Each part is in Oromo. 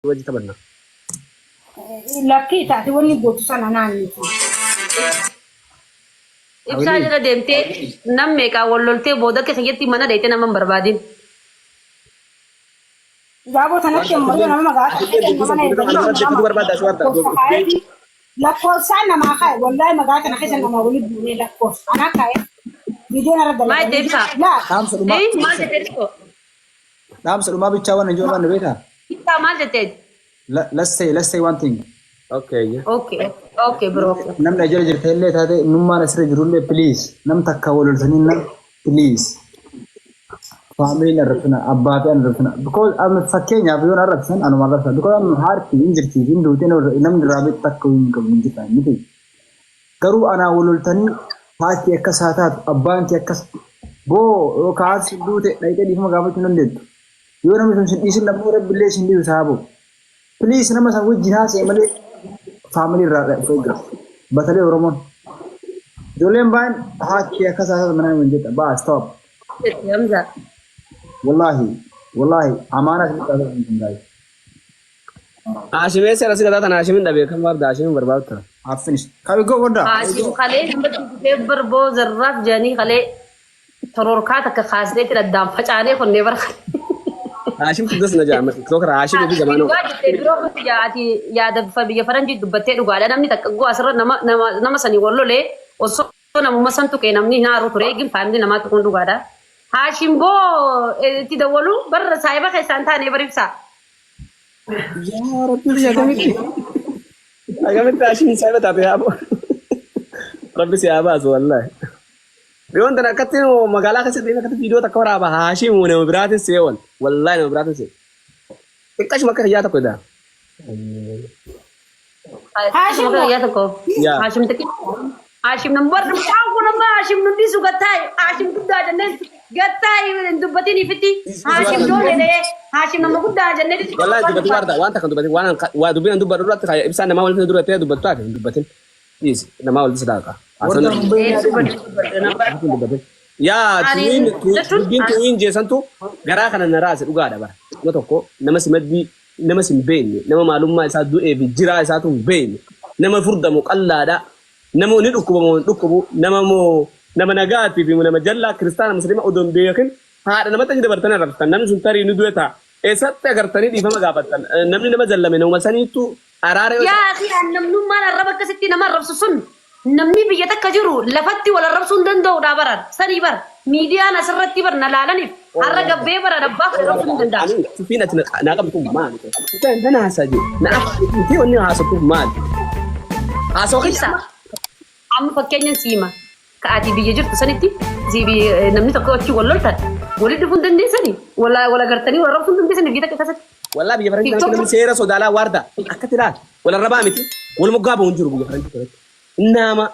Wajji taphanna. Lakkii taate wanni gootu sana naan miti. Ibsaa jala deemtee nam meeqaa wal loltee booda akka kiyyatti mana dheeytee nama hin barbaadin. Gaaboo tanatti ammoo yoo nama magaalaa keessa mana erganii lakkoofsaan namaa kaa'e wallaahi magaalaa kana keessa namaa walitti buunee lakkoofsa anaa kaa'e viidiyoon irra Maal jette ibsaa? Laa Dhaamsa dhumaa. Eh, maal jette ibsaa? Dhaamsa dhumaa bichaa waan hin jiru beekaa? Ibsaa maal jette? Let's say one thing. Okay. Yeah. Okay, bro. Okay. Namni ajala jirta illee taate, nummaan asirra jirullee, please, nam takka wal loltanii nam, please. Faamiliin arrabsina, abbaa fi arrabsina. Because amma fakkeenyaaf yoon arrabsan anuma arrabsan. Because amma haarti hin jirti, hin duute, namni irraa beektu takka hin qabu hin jirta miti. Garuu anaa wal loltanii haati akkas haa taatu, abbaan kee akkas boo yookaan haati sin duute dhaqxee dhiifama gaafachuu hin dandeettu. Yoo namni sun sin dhiisin lammuu rabbillee sin dhiisu saaboo. Please, nama san wajjin haasa'e malee faamilii irraa of eeggadhu. Batalee Oromoon. Ijoolleen baay'een haati akkas haa taatu mana hin jedha. Baa, stop. Jette Hamza. Wallahi wallahi amaanaa isinitti haasa'u hin guys. Haashimee seera si gataa tana Haashimin dhabee kan barda Haashimin barbaadu tura. I've finished. Can we go Wanda? Haashim kalee namatti dhufee barboo zarraaf jedhanii kalee tororkaa takka kaasneetti addaan facaanee konnee bara. Haashim tuddas na jaama. TikTok Haashim fi zamaanoo. Dhugaa jettee biroo nuti ati yaada biyya faranjii dubbattee dhugaadha. Namni takka guu asirra nama sanii wal lolee osoo namuma san tuqee namni hin haaru ture eegin faamilii namaa tuquun dhugaadha. Haashim boo itti dawwalu barra saayiba keessaan taanee bar ibsaa. Yaa Rabbi biyya akkamitti? Akkamitti Haashim saayiba taate yaa boo? Rabbi si haa baasu wallaahi. Dhiyoon tana akkatti magaalaa keessa deemee akkatti viidiyoo takka waraaba Haashim nama biraatiin see wal. Wallaahi nama biraatiin see. Xiqqashuma akka hiyyaa tokko edaa. Haashim Maqaa guyyaa tokko. Yaa. Haashim xiqqoo. Haashim nama warri mucaan kun amma Haashim nu dhiisu gattaa'e. Haashim guddaa jennee gattaa'e hin dubbatin ifitti. Haashim ijoollee Haashim nama guddaa jennee. Wallaahi dubbatin waarda waan takka dubbatin waan waa dubbiin an dubbadhu irratti kaya ibsaan namaa walitti dura ta'e dubbattu taate hin dubbatin. Dhiisi namaa walitti sadaaqa. Warda Mumbai. Dubbatin. Yaa Ani tuwiin jechuun dubbiin tuwiin jeesantu garaa kana na raase dhugaadha bara. Nama tokko nama si maddii, nama si hin beekne, nama maalummaa isaa du'ee fi jiraa isaatu hin beekne, nama furdamu qallaadha, nama ni dhukkuba moo hin dhukkubu, nama moo nama nagaatii fi nama jallaa, kiristaana musliima odoo hin beekin haadha namatti achi dabartanii arrabsitan. Namni sun tarii ni du'e ta'a. Eessatti agartanii dhiifama gaafattan? Namni nama jallame nama saniittu araara yoo Yaa akhi, namnummaan arraba akkasitti nama arrabsu sun namni biyya takka jiru lafatti wal arrabsuu hin danda'udha baran sanii bar miidiyaan asirratti bar na laalaniif har'a gabbee bara abbaa fedhe arrabsuu hin danda'amu. Ani tufiin ati naa qabdu kun maali? Kan haasaa jiru. Na afaan wanni haasoftuuf maali? Haasoo Ibsa amma fakkeenyan siima ka ati biyya jirtu sanitti namni tokko achi wal loltan walitti dhufuu hin dandeessanii, wal wal agartanii wal arrabsuu hin dandeessanii biyya takka keessatti. Wallaa biyya faranjii kanatti namni seera sodaalaa waarda akkatti laal wal arrabaa miti, wal moggaa bahu hin jiru biyya faranjii kanatti. Nama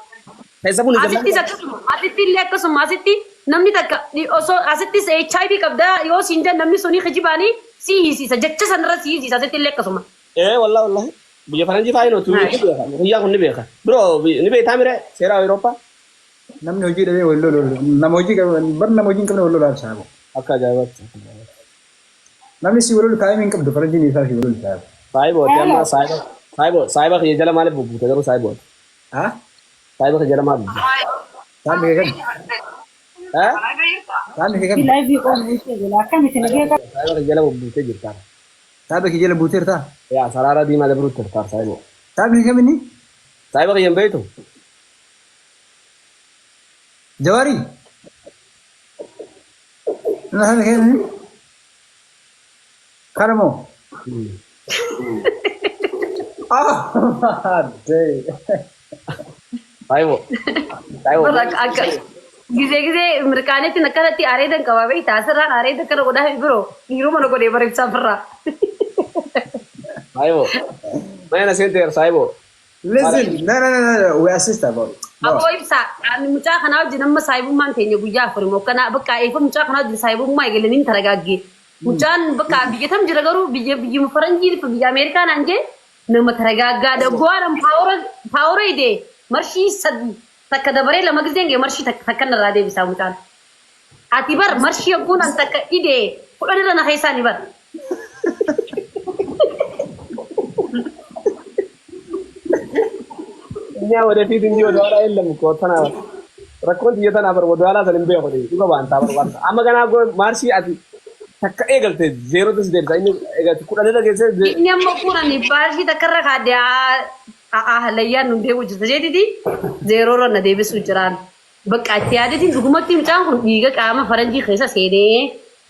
keessafuu ni Asittis akkasuma, asitti illee akkasuma, asitti namni takka osoo asittis HIV qabdaa yoo siin jedhan namni suni kijibaanii si hiisiisa, jecha sanarra si hiisiisa, asitti illee akkasuma. Ee wallaa wallahi biyya faranjii fa'aa hin ni beeka, guyyaa kun ni beeka. Biroo ni beektaa mire seera Awurooppaa. Namni hojii dhabee wal lolu nama hojii qabu bar, nama hojii hin qabne wal lolaa ibsaa. Akka ajaa'ibaatti. Namni si wal lolu taa'ee hin qabdu, faranjiin isaa si wal lolu taa'ee. Saayibooti amma saayiba saayibo saayiba kiyya jala maaliif bubbuute garuu saayibooti? Ha? Saayiba kiyya jala maaliif bubbuute? Saayibni kee kami? Eh? Saayibni kee kami? Live qoon eegala akkamitti nagee qaba. Saayiba kiyya jala bubbuutee jirta. Saayiba kee jala buuteertaa? Yaa saraara diimaa dabruutti jirta saayibo. Saayibni kee kami inni? Saayiba kiyya hin beektu? Jawaarii? Saayibni kee kami? Kana moo? Ah, day. Saayibo. Saayibo. Bara akka gizee gizee mirqaanetti akkanatti areedan qaba beektaa, asirraan areeda akkana godhaa biroo dhiiruma na godhee bara ibsaa firraa. Saayibo. Mana seenteer saayibo. Listen, no, no, no, no, no, we are sister, boy. No. Aboo ibsaa, ani mucaa kanaa wajjin amma saayibummaan teenya guyyaa 4 moo kana bakka eefa mucaa kanaa wajjin saayibummaa eegalaniin taragaaggee. Mucaan bakka biyya tam jira garuu biyya biyyuma faranjii biyya Ameerikaa naan jee nama taragaaggaadha. Go'aan power idee marshii sadi takka dabaree lama giseen gee marshii takka takka narraa deebisaa mucaan. Ati bar marshii yogguun an takka idee 10 irra na keessaa ni bar. እኛ ወደፊት እንጂ ወደኋላ የለም እኮ ተና rakkoon xiyya tanaa bar ወደኋላ san hin beeku dhuga baantaa bar waan amma ganaa maarshii ati takka eegalte zeerootti si deebisa inni eegalte kudhan irra geessee. Inni amma kun ani baashii takkarra kaadde hallayyaan nu deemu jirta jeetiti zeeroorra na deebisuu jiraan. Bakka itti yaadetiin dhugumatti mucaan kun dhiiga qaama faranjii keessa seenee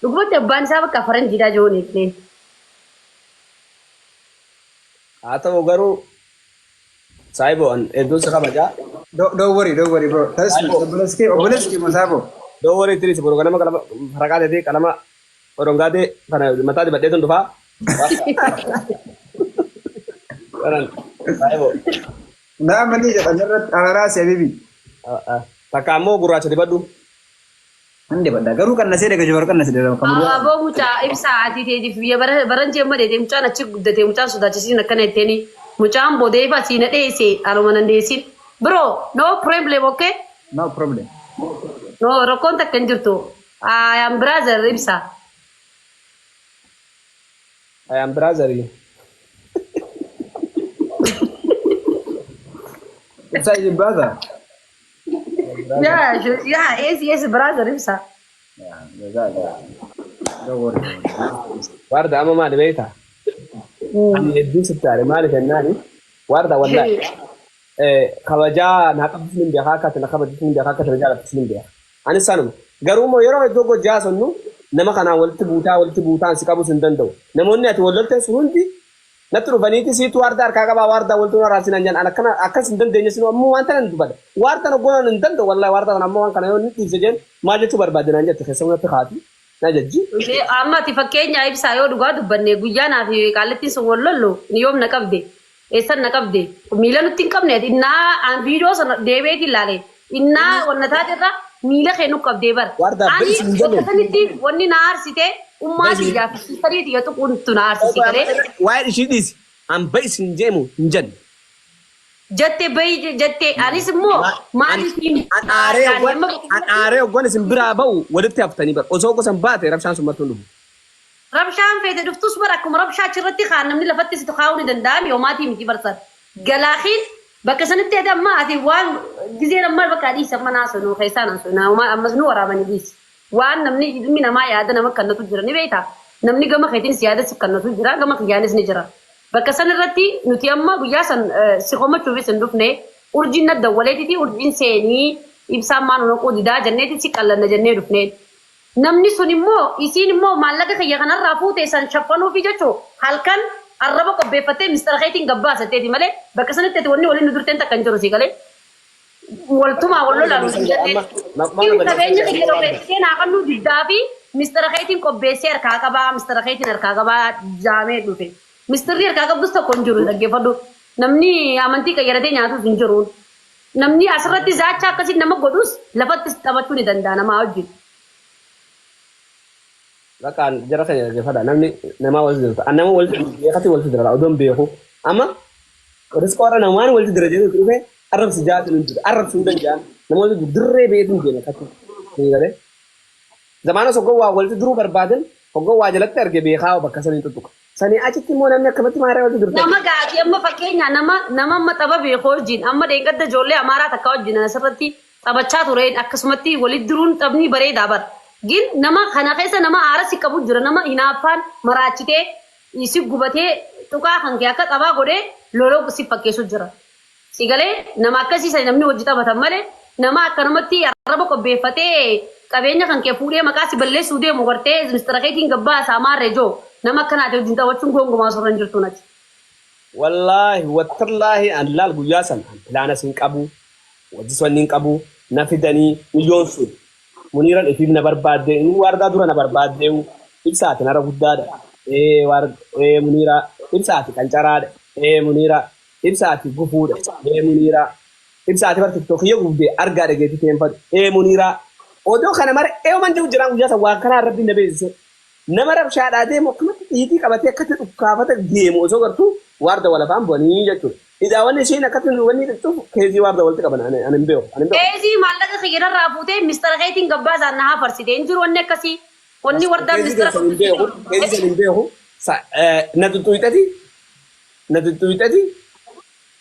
dhugumatti abbaan isaa bakka faranjiidhaa jiruun eeglee. Haa ta'u garuu saayiboo hedduun si kabajaa. Don't worry, don't worry, bro. Trust me. Obboleessi kee, obboleessi kee Musaabo. Don't worry tiris boru ganama qalama faraqaa ta'ee qalama orongaatee kana mataa dibadhee tun dhufaa. Kanan saayiboo. Naa malee jedhan irratti araraa si habibi. Takka ammoo gurraacha dibadhu. Nan dibadha. Garuu qannasee dhaga jabar qannasee dha. Aboo mucaa ibsaa ati teetiif biyya baranjii amma deetee mucaan achi guddatee mucaan sodaachisiin akkana jetteeni mucaan boodee asii na dheesse anuma nan dheessin. Bro, no problem, okay? No problem. No, rakkoon takka hin jirtu. I am brother ibsaa. I am brother. Ibsaa is brother. Yeah, yeah, yes, yes, brother ibsaa. Yeah, don't worry. Warda amma maali beektaa? Ani hedduun sitti aare maali jennaani? Warda wallaahi. Kabajaa naa qabdus nin beekaa, akka ati na kabajus nin beekaa, akka ati na jaalattus nin beekaa. Anis sanuma. Garuu immoo yeroo iddoo gojjaa sonnu nama kanaan walitti buutaa walitti buutaan si qabus hin danda'u. Namoonni ati wal lolteen sun hundi natti dhufaniiti siitu waardaa harkaa qabaa waardaa walitti nu araarsinaan jedhan an akkana akkas hin dandeenye sinu ammoo waan tanan dubbadha. Waardan oggoonaan hin danda'u wallaahi waardaa kana ammoo waan kana yoo inni dhiise jeen maal jechuu barbaadde naan jette keessa natti kaati. Na jajji. Amma ati fakkeenya ibsaa yoo dhugaa dubbanne guyyaa naa fi qaallittiin sun wal lollu ni yoom na qabde, eessan na qabde, miila nutti hin qabne ati innaa an viidiyoo sana deebi'eetiin ilaale innaa wanna taaterra miila kee nu qabdee bara. Warda Ani beeksi hin bakka jennu. sanitti wanni na aarsite ummaa Beeksi. tiyyaa fi sistarii tiyya tuquuntu na aarsise galee. Waa'ee ishii dhiisi. An beeksi hin jeemu hin jennu. Jette bayi jette anis immoo maaliif An aaree oggoon an aaree oggoon isin biraa ba'u walitti haftanii bara osoo gosan baate rabshaan sun martuu hin dhufu. Rabshaan feete dhuftus bara akkuma rabshaa achirratti kaan namni lafatti si kaa'uu ni danda'am yoomaatii miti barsan. Galaakiin bakka sanitti ati amma ati waan gizeen amma bakka dhiisi amma naasoo keessaa naasoo ammas nu waraabanii dhiisi. Waan namni ilmi namaa yaada nama kannatu jira ni beektaa. Namni gama keetiinis yaada si kannatu jira gama kiyyaanis ni jira. Bakka san irratti nuti amma guyyaa san si komachuufis hin dhufne, urjiin na dawwaleetiti urjiin seenii ibsaan maan naquu didaa jenneeti si qallanna jennee dhufne. Namni sun immoo isiin immoo maallaqa kiyya kanarraa fuute san shaffanuufi jechuu halkan arraba qopheeffattee mistara keetiin gabbaasateeti malee bakka sanitti ati wanni waliin nu durteen takka hin jiru si galee. Waltumaa wal lolaan hin jennee. Qabeenya kiyya qopheessitee naa kannuu diddaa fi mistara keetiin qopheessee harkaa qabaa mistara keetiin harkaa qabaa jaamee dhufe. Mistirri harkaa qabdus tokko hin jiru dhaggeeffadhu. Namni amantii qayyaratee nyaatus hin jiru. Namni asirratti zaachaa akkasiin nama godhus lafattis taphachuu ni danda'a namaa wajjin. Bakka jara keenya dhaggeeffadha. Namni namaa walitti dirata. An nama walitti beekati walitti dirata. Odoon beeku. Amma riskoora namaan walitti dira jedhu dhufe arrabsi jaatu hin jiru. Arrabsi hin danda'an. Nama walitti dirree beetu hin deema kakku. Ni galee. Zamaana soggoo waa walitti duruu barbaadan hoggoo waa jalatti arge beekaa bakka sanii tuttuqa. Sanii achitti immoo namni akkamatti maaree walitti durte. Nama gaafii amma fakkeenya nama nama amma tapha beeku wajjin amma dheengadda ijoollee amaaraa takka wajjin asirratti taphachaa tureen akkasumatti walitti duruun taphni bareedaa bara. Gin nama kana keessa nama aara si qabu jira, nama hinaaffaan maraachitee si gubatee tuqaa kan kee akka taphaa godhee loloo si fakkeessu jira. Si galee nama akkasii sana namni wajji taphatan malee nama akkanumatti arraba qopheeffatee qabeenya kan kee fuudhee maqaa si balleessuu deemu gartee mistara keetiin gabbaasaa maarree joo nama akkanaati wajjin taphachuun gonkumaa surra hin jirtu nati. Wallaahi wattallaahi an laal guyyaa san an pilaanas hin qabu wajjis wanni hin qabu na fidanii miyyoon sun muniiran ifiif na barbaadde inni waardaa dura na barbaaddeewu ibsaati nara guddaadha ee waar ee muniiraa ibsaati qancaraadha ee muniiraa ibsaati gufuudha ee muniiraa ibsaati bar tiktok kiyya gubdee argaa dhageetti teenfadhu ee muniiraa odoo kana mara eeyoman jiru jiraan guyyaa san waan kanaa rabbiin na beeksise nama rabshaadhaa deemu akkamatti xiitii qabatee akkatti dhukkaafata deemu osoo gartuu waarda walafaan bu'anii jechuudha. Idaa wanni isheen akkatti wanni dhuftuuf keezii waarda walitti qaban ani hin beeku. Ani hin beeku. Keezii maallaqa kiyyarraa fuutee mistara keetiin gabbaasaan na hafarsite hin jiru wanni akkasii. Wanni wardaan Keezii mistara san hin beeku. Keezii san hin beeku. Na tuttuqxati na tuttuqxati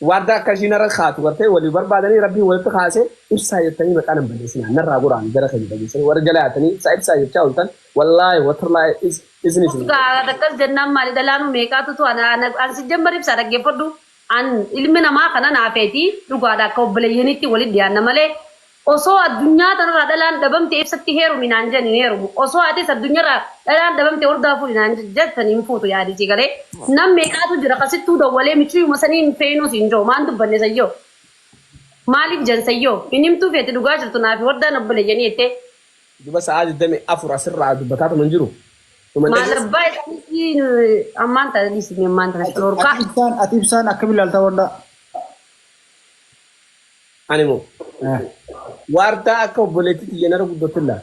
Waardaa akka ishiin irra kaatu gartee walii barbaadanii rabbiin walitti kaasee ibsaa jettanii maqaa nan balleessinaa narraa goraan jara keenya balleessanii warra jala yaatanii ibsaa ibsaa jechaa ooltan wallaahi watarlaahi isin isin. Akkas jennaan maali dhalaanuu meeqaatu tu an si jammar ibsaa dhaggeeffadhu an ilmi namaa kana naafeeti dhugaadha akka obboleeyyanitti walitti dhiyaanna malee osoo addunyaa tanarraa dhalaan dhabamte ibsatti heerumi naan jedhan hin heerumu osoo atis addunyaarraa dhalaan dhabamte hordaa fuudhi naan jettan hin fuutu yaadisi galee nam meeqaatu jira kasittuu dawwalee michuyyuma saniin feenuu siin jiru maan dubbanne sayyoo maaliif jan sayyoo hin himtuu feete dhugaa jirtu naafi hordaan obboleeyyanii jettee. Duba sa'aa 24 asirraa dubbataa tuman jiru. Tuman Maal dhageessa. abbaa isaanii ammaan tana dhiisni ammaan tana dhorkaa. Ati ibsaan akkamiin ilaaltaa wardaa? Ani moo waardaa akka obboleettii tiyya nara guddootti ilaala.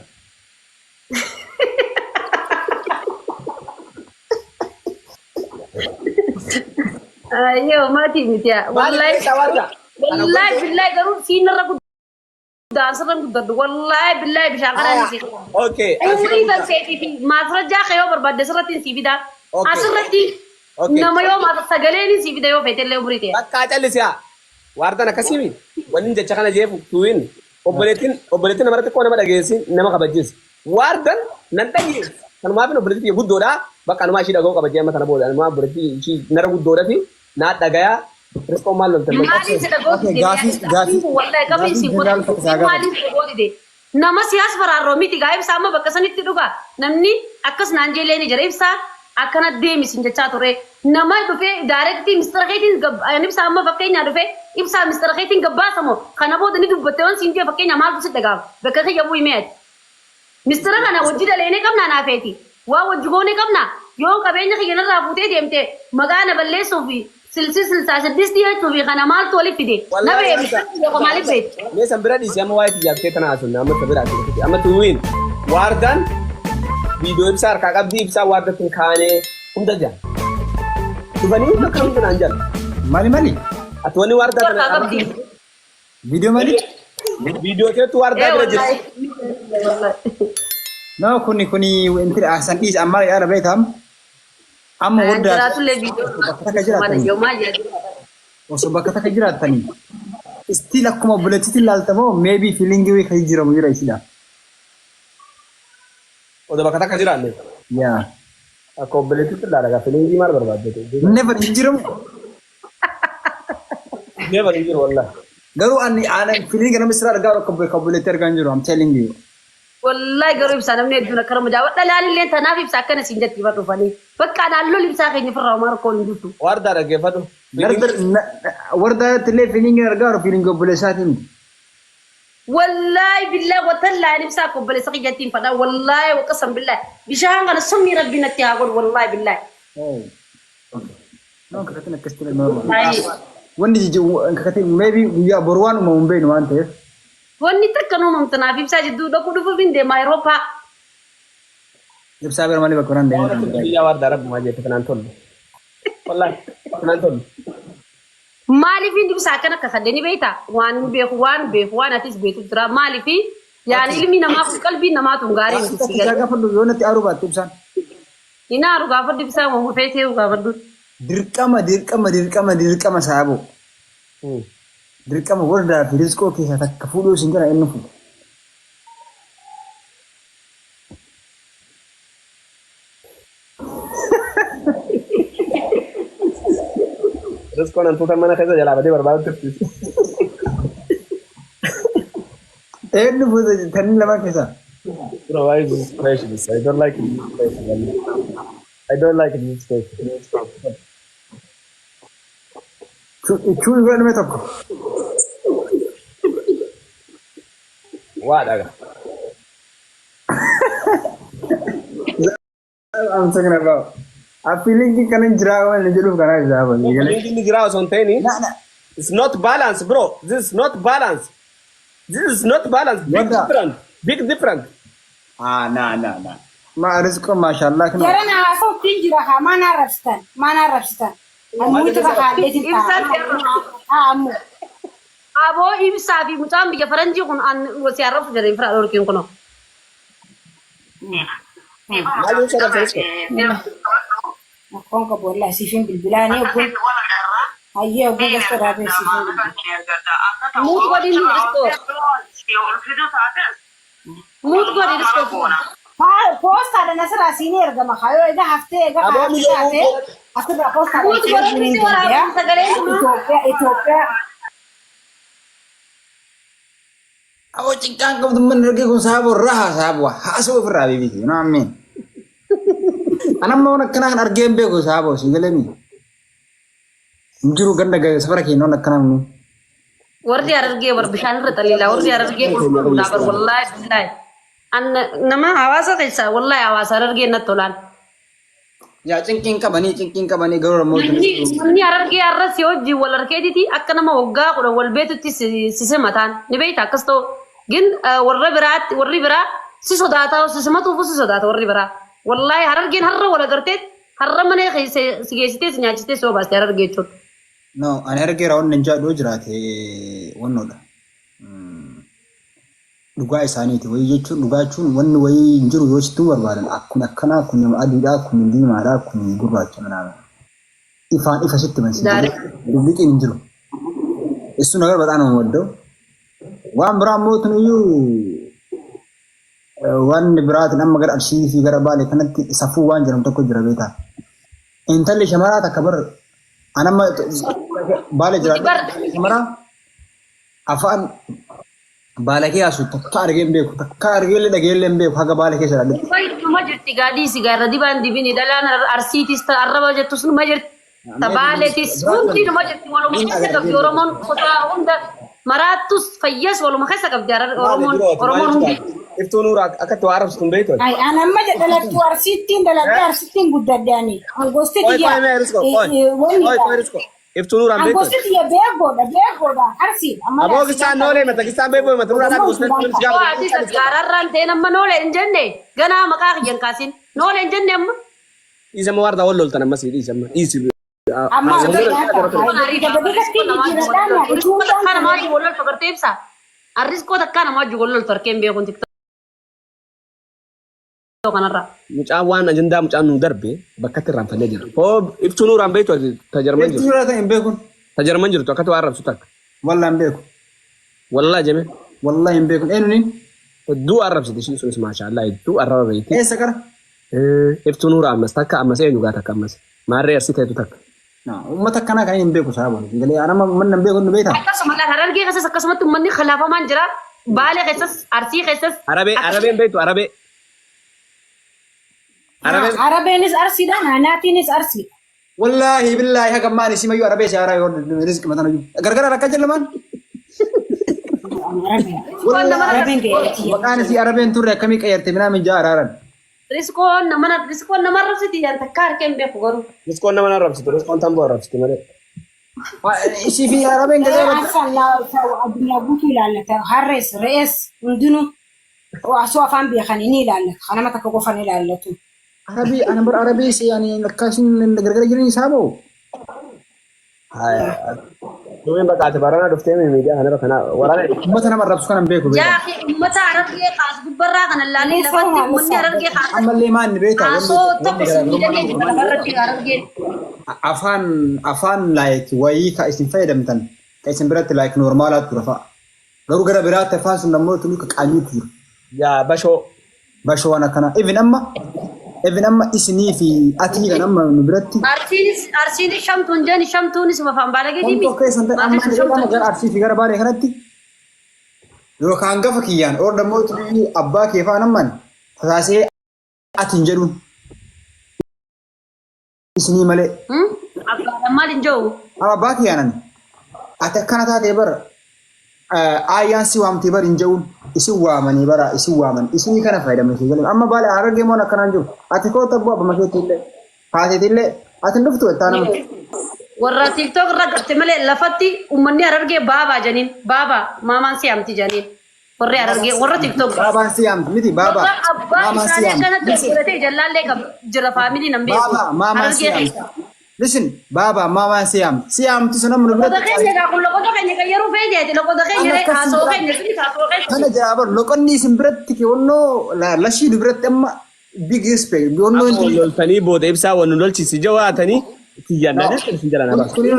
Yoo maatii miti yaa. Maaliif Wallaahi beektaa waardaa? Ana wallaahi gochuu. billaahi garuu siin irra guddaa asirra guddadhu wallaahi billaahi bishaan kanaan Aya. si. Okay. Asirra Umrii guddaa. kan seetii fi maasrajaa kee yoo barbaadde asirratti sii fidaa. Okay. Asirratti Okay. nama yoo maas sagaleen sii fida yoo feete illee umrii ta'e. Bakka callisi haa. Waardaan akkasii mi? Wanni jecha kana jeefu tuwin obboleettiin obboleettiin nama xiqqoo nama dhageessi nama kabajjeessi. Waardan nan dhageessi. Kanumaafin obboleettii kiyya guddoodha. Bakka anumaa ishii dhaga'uu kabajjee amma tana booda anumaa obboleettii ishii nara guddoodha fi naa dhagayaa. Riskoon maal loltan? Maaliif si dhaga'uu Okay, dide? gaafii Wallahi qabri gaafii si jeneraal godhu. tokko isaa gaafadhu. Maaliif si dhaga'uu dide? Nama siyaas faraarroo miti gaa ibsaa amma bakka sanitti dhugaa namni akkas naan jeelee ni jira ibsaa akkana deemisin jechaa ture nama dhufee daarektii mistara keetiin ibsaa amma fakkeenyaa dhufee ibsaa mistara keetiin gabbaasamoo kana booda ni dubbatte waan siin jee fakkeenyaa maaltu si dhagaama bakka kiyya bu'i mee ati. Mistara kana wajji daleenee qabnaa naa feeti. Waa wajji goonee qabnaa. Yoo qabeenya kiyya narraa fuutee deemte maqaa na balleessuu fi silsi silsaa siddistii jechuu fi kana maaltu walitti fide. Na Wallaahi bee Hamza, mistara kiyya koo maaliif beekti? Mee san bira dhiisi amma waa'ee tiyyaaf kee tana haasofne amma isa bira haasofne amma tuwiin waardaan viidiyoo ibsaa harkaa qabdii ibsaa waardatti hin kaanee hunda jala. Dhufanii hunda akkam kanaan jala. Mali mali? Ati wanni waardaa tana Harkaa qabdi. Viidiyoo mali? Viidiyoo keetu waardaa Ee bira jira. wallaahi. Wallaahi. No kuni kuni inti san dhiis amma yaada beekam. Amma wardaa Jiraatullee viidiyoo bakka takka jiraatanii yoo maal jedhu. osoo bakka takka jiraatanii still akkuma obboleettiitti ilaaltamoo maybe feeling wayii kan jijjiiramu jira isiidha. Odoo bakka takka jiraanne Yaa. akka obboleettiitti ilaala gaafa feelingii maal barbaadde? Never jijjiiramu. Never hin jiru wallahi. Garuu ani ana feeling nama sirraa argaa akka obboleettii argaa hin jiru. I'm telling you. Wallahi garuu ibsaa namni hedduun akka nama jaawwadha. Dhalaan illee tanaaf ibsaa akkana siin jetti bar dhufanii. Bakka anaan lol ibsaa keenya firraa homaa rakkoon hin jirtu. Waardaa dhaggeeffadhu. Wardaa illee feeling argaa jiru feeling obboleessaatiin miti. Wallahi billahi watallaahi ibsaa akka obboleessa kiyyatti hin fadha. Wallahi waqasam billahi. Bishaan kana summii rabbi natti haa godhu wallahi billahi. No, kakatiin akkas ture normal. Wanni jijjiiru kakatiin maybe guyyaa boru waan uumamu hin beeknu waan ta'eef. Wanni takka nu uumamtu naaf ibsaa jidduu dhaquu dhufuuf hin deema Awurooppaa. Ibsaa bira malee bakka biraan deemee. Biyya waardaa rabbumaa jette kanaan tollu. Wallahi kanaan tollu. Maaliif inni ibsaa akkana akka sadde ni beektaa? Waan hin beeku waan beeku waan atis beektu jira. Maaliif yaani ilmi namaa kun qalbiin namaa tun gaarii miti si Isaa gala. gaafadhu yoo natti aaruu baatte ibsaan. Hin aaru gaafadhu ibsaa waan feetee gaafadhu. Dirqama dirqama dirqama dirqama saaboo. Dirqama wardaa fi rizqoo keessaa takka fuudhuu isin jira inni fuudha. Rizqoon hantuuta mana keessa jalaa badee barbaadu turti. Eenyu fuudha tanni lama keessaa? Bro, why is this question? I don't like this question. I don't like this question. Chuu godhame tokko. Waa dhaga. I'm talking about. A feeling kan hin jiraa waan jedhuuf kanaa isaa bane. Inni jiraa osoo hin ta'in Na na. It's not balance, bro. This is not balance. This is not balance. Big What the- difference. Big difference. Ah na na na. Ma rizqoo maashaallah kana. Jarana haasoftiin jira haa maan arrabsitan maan arrabsitan. Ammuutu bakaalleetiin Ibsaan ta'a ammoo. Aboo ibsaa fi mucaan biyya faranjii kun an si arrabsu jedhee fira dhorkiin kunoo. Maal jecha arrabsa Rizqoo? Rakkoon qabu wallahi siifin bilbilaanii obboon. Hayyee oguu gosa raabessiisuu. Mute godhi Riskoo. Mute godhi Riskoo. Poostaadhaan asirraa siinii ergama kaayoo egaa haftee egaa Aboo haftee miyyoo taate asirraa poostaadhaan Mute siinii godhi erguu si ni danda'a. waraabin sagalee namaa. Itoophiyaa Itoophiyaa Aboo cinqaan qabdu manni argee kun saaboo raha saaboo haasoo ofirraa beekti. You know what I mean? Anamma waan akkanaa kan argee hin beeku saaboo si galee mi? Hin jiru ganda safara keenya waan akkanaa nu. Warri Harargee bar bishaan irra xaliilaa warri Harargee qulqulluudha bar wallaahi billaahi. An nama hawaasa keessaa wallaahi hawaasa Harargee natti tolaan. Yaa cinqiin qabanii garuu ammoo Namni Harargee har'a si wajjin wal harkeetiti akka nama waggaa 10 wal beetutti si simataan ni beekta akkas ta'u. Gin warra biraatti warri biraa si sodaata si simatuufu si sodaata warri biraa. Wallaahi Harargeen har'a wal agarteet har'a mana keessa si geessitee si nyaachistee si obaaste Harargee jechuudha. No, ani argeera wanni hin jaadhu jiraate wannoodha. Dhugaa isaaniiti. Wayii jechuun dhugaa jechuun wanni wayii hin jiru yoo sittuu barbaadan akkuma akkanaa kun adiidha, kun diimaadha, kun gurraacha ምናምን. Ifaan ifa sitti bansi. Gaarii. Dubbiqiin hin jiru. እሱ ነገር በጣም ነው የምወደው። Waan biraa immoo iyyuu waan biraatiin amma gara Arsii fi gara Baalee kanatti safuu waan jedhamu tokko jira beektaa. Intalli shamaraa takka bar anamma Baalee jiraadhu shamaraa afaan Baalee kee takka argee hin beeku, takka argee illee dhagee illee hin beeku haga Baalee keessa jiraadhu. Numa jirti gaadii si gaarra dibaan dibini dhalaan Arsiitis arraba jettus numa jirti. Tabaaleetis hundi numa jirti waluma keessa qabdi Oromoon kutaa hunda maraattus fayyas waluma keessa qabdi Oromoon hundi. Iftuu nuura akkatti waa arabsitu hin beektu. Ay, an amma dhalattuu Arsiittiin dhaladhee Arsiittiin guddadhe ani. Gosti Qoy tiyya qoy mee Riskoo qoy. Qoy qoy Riskoo. Iftuu nuuraan beektu. Gosti tiyya beekoodha beekoodha Arsiidha. Amma Aboo kisaan noolee mata kisaan beekoo mata nuura dhaabuu Oromoon gosti Yoo ati gaararraan ta'e nama noolee hin jenne ganaa maqaa kiyyan kaasin noolee hin jenne amma. Dhiisama waardaa wal loltan ammas dhiisama dhiisi. Amma Riskoo takkaa namaa wajjin wal loltu agartee ibsa. Riskoo takkaa namaa wajjin wal loltu harkeen beekuun TikTok kanarraa. Mucaan waan ajandaa mucaan nu darbe bakka itti irraanfannee jira. Hoo iftuu nuuraan beektu ta Jarman Iftuu jirtu. nuuraa ta'e hin beekun. Ta Jarman jirtu akkatti waa arrabsu takka. Wallaa hin beeku. Wallaa jeme Wallaa hin beekun. Eenyuun hedduu arrabsite ishiin sunis maashaallah hedduu arraba beekti. eessa qara? Iftuu nuuraa ammas takka ammas eenyu gaa takka ammas maarree arsii ta'etu takka. Uummata akkanaa kan hin beeku saaba. Galee anama uummanni hin beeku nu beektaa? Akkasuma Harargee keessas akkasumatti uummanni khilaafamaan jira. Baalee keessas Arsii keessas. Arabee Arabeen beektu Arabee. Arabeen Arabeenis Arsiidha naanaatiinis Arsiidha. Wallaahi billaahi haga maan isii mayyuu Arabee siyaaraa yoo rizqi mataan iyyuu. Gargar rakka jalamaan. Arabeen ga'eetii. Maqaan isii Arabeen turre akkamii qayyarte minaa mijaa araaran. Riskoon nama arrabsiti yaan takka harkeen beeku garuu. Riskoon nama arrabsitu riskoon tamboo arrabsitu malee. Isii fi Arabeen gazee Arsan addunyaa guutuu ilaallata. Harrees, re'ees hundinuu osoo afaan beekanii ni ilaallatu. Kanama takka qofan ilaallatu. Arabii ana bar Arabii si ani akkasin gargar jiran isaa moo? Duubin bakka ati baranaa dhuftee miidiyaa kanarra kana waraana Uummata nama arrabsu kana hin beeku beekaa. Yaa akhi uummata Harargee kaas gubbarraa kana laalee lafatti uummanni Harargee kaas Ammallee maan ni beektaa? kaasoo tokko si miidhagee jira lafarratti Harargeen. Afaan like wayii ka isin fayyadamtan ka isin biratti like normal aatu tura fa'a. Garuu gara biraatti afaan sun ammoo tunu ka qaanyiitu jira. Yaa bashoo. Bashoo waan akkanaa. Even amma isinii fi atii kan amma nu biratti. Arsiinis shamtuun jedhani shamtuunis afaan baalagee Wanti diimi. tokko keessan ta'e amma amma gara Arsii fi gara Baalee kanatti yookaan gafa kiyyaan or dammoo abbaa kee fa'aan amman tasaasee ati hin jedhuun isinii malee. Abbaan maal hin jiru? Abbaa kiyyaanan ati akkana taatee bara aayyaan si waamtee bara hin jedhuun isin waamanii bara isin waaman isinii kana fayyadamne si galee amma Baalee Harargee moon akkanaan jiru ati koo tabboo abbama keetti illee haateeti illee ati hin dhuftu jettaa nama. Warra TikTok irra garte malee lafatti uummanni Harargee baabaa janiin baabaa maamaan si yaamti janiin warri Harargee warra TikTok. Baabaan si yaamti miti baabaa. Warra abbaa Maamaan si isaanii yaamti. akkanatti godhatee jallaallee qaba jira family nan beeku. Baabaa maamaan si Harargee yaamti. keessa. Listen, baabaa maamaan si yaamti. Si yaamti sun amma nu Loqoda biratti. keenya gaa kun loqoda keenya kan yeroo feeteeti loqoda keenya ree haasoo keenya suni haasoo keenya. Kana jira bar loqonni isin biratti wannoo lashii nu biratti amma big respect wannoo Amma wal loltanii booda ibsaa wal nu lolchisi jawaatanii Kiyyaan nagaatti isin jalaa na baasa. Kuni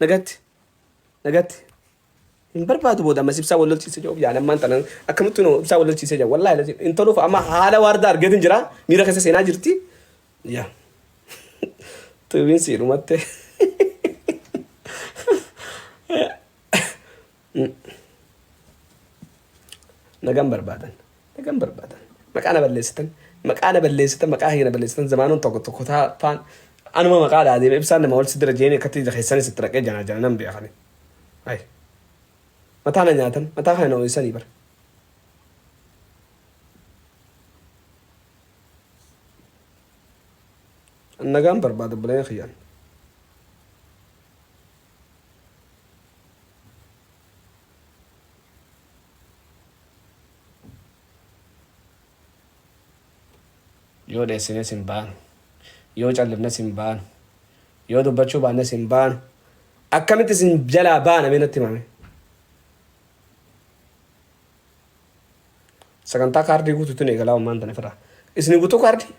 Nagaatti. Nagaatti. Hin barbaadu booda ammas ibsaa wal lolchiisee jiru. Yaa ammaan tana akkamittuu nu ibsaa wal lolchiisee jira. Wallaahi hin toluuf amma haala waardaa argeetin jira. Miira keessa seenaa jirti. Yaa. Tuubiin sii dhumatte. Nagaan barbaadan. Nagaan barbaadan. Maqaa na balleessitan. Maqaa na balleessitan. Maqaa kiyya na balleessitan. Zamaanuun tokko tokko taa'an. Anuma maqaa dhaadee ibsaan nama wal si dira jeeni akkatti ija keessanis itti raqee jana jana nan beekani. Ay. Mataa na nyaatan. Mataa kana na ho'isanii bara. Nagaan barbaada buleen kiyyaan. Yoo dheessines hin baanu. Yoo callifnes hin baanu. Yoo dubbachuu baannes hin baanu. Akkamitti isin jalaa baana mee natti himame. Sagantaa kaardii guutuutu eegalaa ummaan tana firraa. Isin guutuu kaardii?